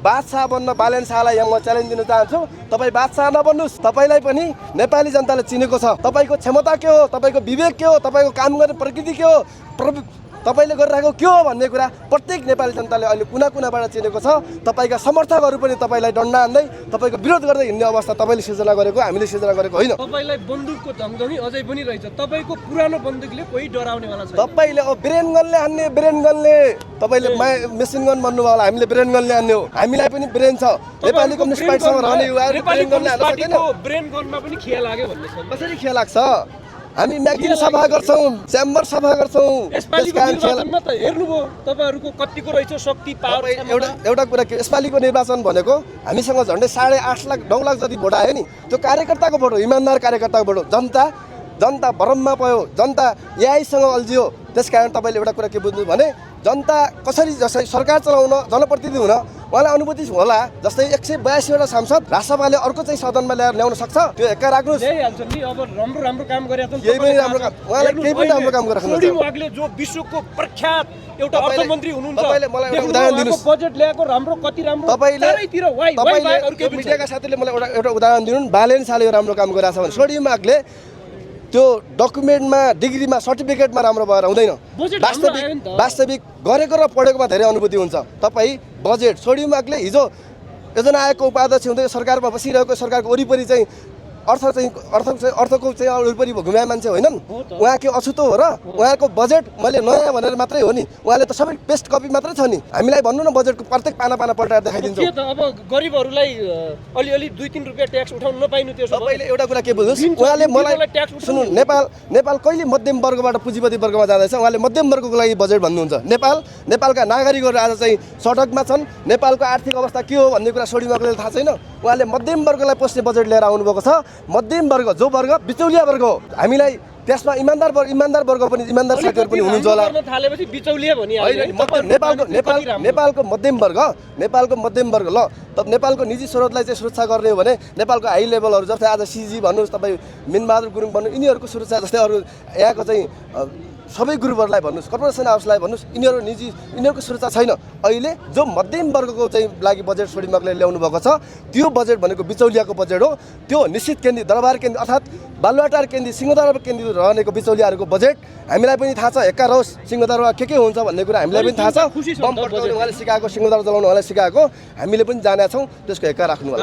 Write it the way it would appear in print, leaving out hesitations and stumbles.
बादशाह बन्न बालेन शाहलाई यहाँ म च्यालेन्ज दिन चाहन्छु। तपाईँ बादशाह नबन्नुहोस्। तपाईँलाई पनि नेपाली जनताले चिनेको छ। तपाईँको क्षमता के हो, तपाईँको विवेक के हो, तपाईँको काम गर्ने प्रकृति के हो, तपाईँले गरिरहेको के हो भन्ने कुरा प्रत्येक नेपाली जनताले अहिले कुना कुनाबाट चिनेको छ। तपाईँका समर्थकहरू पनि तपाईँलाई डन्डा हान्दै तपाईँको विरोध गर्दै हिँड्ने अवस्था तपाईँले सिर्जना गरेको, हामीले सिर्जना गरेको होइन। तपाईँलाई बन्दुकको धमधमी अझै पनि रहेछ। तपाईँको पुरानो बन्दुकले कोही डराउनेवाला छैन। तपाईँले ब्रेन गनले हान्ने, ब्रेन गनले तपाईँले मेसिन गन भन्नुभयो होला, हामीले ब्रेन गनले हान्ने हो। हामीलाई पनि ब्रेन छ। नेपाली कम्युनिस्ट पार्टीसँग रहने युवाहरू ब्रेन गनले हान्न सक्दैन। ब्रेन गनमा पनि खिया लाग्यो भन्ने छ। कसरी खिया लाग्छ? हामी म्यागजिन सफा गर्छौँ, च्याम्बर सफा गर्छौँ। यसपालिको निर्वाचनमा त हेर्नुभयो तपाईँहरूको कतिको रहेछ शक्ति पावर। एउटा कुरा के, यसपालिको निर्वाचन भनेको हामीसँग झन्डै 8.5 लाख 9 लाख जति भोट आयो नि। त्यो कार्यकर्ताको भोट हो, इमान्दार कार्यकर्ताको भोट हो। जनता भरममा पयो, जनता यहीसँग अल्झियो। त्यसकारण तपाईँले एउटा कुरा के बुझ्नु भने जनता कसरी जसरी सरकार चलाउन, जनप्रतिनिधि हुन उहाँलाई अनुभूति होला। जस्तै 182वटा सांसद राष्ट्रसभाले अर्को चाहिँ सदनमा ल्याउन सक्छ, त्यो हेक्का राख्नुहोस्। अब राम्रो काम गरे त केही पनि राम्रो काम, उहाँले केही पनि राम्रो काम गरेको छैन। उहाँले जो विश्वको प्रख्यात एउटा अर्थमन्त्री हुनुहुन्छ, तपाईँले मलाई एउटा उदाहरण दिनुहोस्। बजेट ल्याएको राम्रो कति राम्रो चारैतिर वाइ मिडियाका साथीले मलाई एउटा उदाहरण दिनु। बालेन शाहले यो राम्रो काम गरिरहेछ भने सोडी मागले त्यो डकुमेन्टमा, डिग्रीमा, सर्टिफिकेटमा राम्रो भएर हुँदैन। वास्तविक गरेको र पढेकोमा धेरै अनुभूति हुन्छ। तपाईँ बजेट सोडी मागले हिजो योजना आयोगको उपाध्यक्ष हुँदै सरकारमा बसिरहेको, सरकारको वरिपरि चाहिँ अर्थको चाहिँ वरिपरि घुमाए मान्छे होइनन्। उहाँ के अछुतो हो र? उहाँको बजेट मैले नयाँ भनेर मात्रै हो नि, उहाँले त सबै पेस्ट कपी मात्रै छ नि। हामीलाई भन्नु न, बजेटको प्रत्येक पाना पल्टाएर देखाइदिन्छौँ। अब गरिबहरूलाई अलिअलि 2-3 रुपियाँ ट्याक्स उठाउनु नपाइनु त्यो तपाईँले एउटा कुरा के बुझ्नुहोस्, उहाँले मलाई सुन्नु, नेपाल कहिले मध्यम वर्गबाट पुँजीपति वर्गमा जाँदैछ? उहाँले मध्यम वर्गको लागि बजेट भन्नुहुन्छ। नेपालका नागरिकहरू आज चाहिँ सडकमा छन्। नेपालको आर्थिक अवस्था के हो भन्ने कुरा सोडी माग्ले थाहा छैन। उहाँले मध्यम वर्गलाई पस्ने बजेट लिएर आउनुभएको छ। मध्यम वर्ग जो वर्ग बिचौलिया वर्ग हो, हामीलाई त्यसमा इमान्दार वर्ग पनि, इमान्दार साथीहरू पनि हुनुहुन्छ होला। नेपालको मध्यम वर्ग ल, तब नेपालको निजी स्रोतलाई चाहिँ सुरक्षा गर्ने हो भने नेपालको हाई लेभलहरू जस्तै आज सिजी भन्नुहोस्, तपाईँ मिनबहादुर गुरुङ भन्नु, यिनीहरूको सुरक्षा जस्तै अरू यहाँको चाहिँ सबै ग्रुपहरूलाई भन्नुहोस्, कर्पोरेसन हाउसलाई भन्नुहोस्, यिनीहरूको सुरक्षा छैन। अहिले जो मध्यम वर्गको चाहिँ लागि बजेट सोडिमागले ल्याउनु भएको छ, त्यो बजेट भनेको बिचौलियाको बजेट हो। त्यो निश्चित केन्द्रित, दरबार केन्द्रित अर्थात् बालुवाटार केन्द्रित, सिंहदरबार केन्द्रित रहनेको बिचौलियाहरूको बजेट हामीलाई पनि थाहा छ। हेक्का रहोस् सिंहदरबार के हुन्छ भन्ने कुरा हामीलाई पनि थाहा छ। बम पड्काउने उहाँले सिकाएको, सिंहदरबार जलाउनु उहाँले सिकाएको हामीले पनि जानेका छौँ। त्यसको हेक्का राख्नु होला।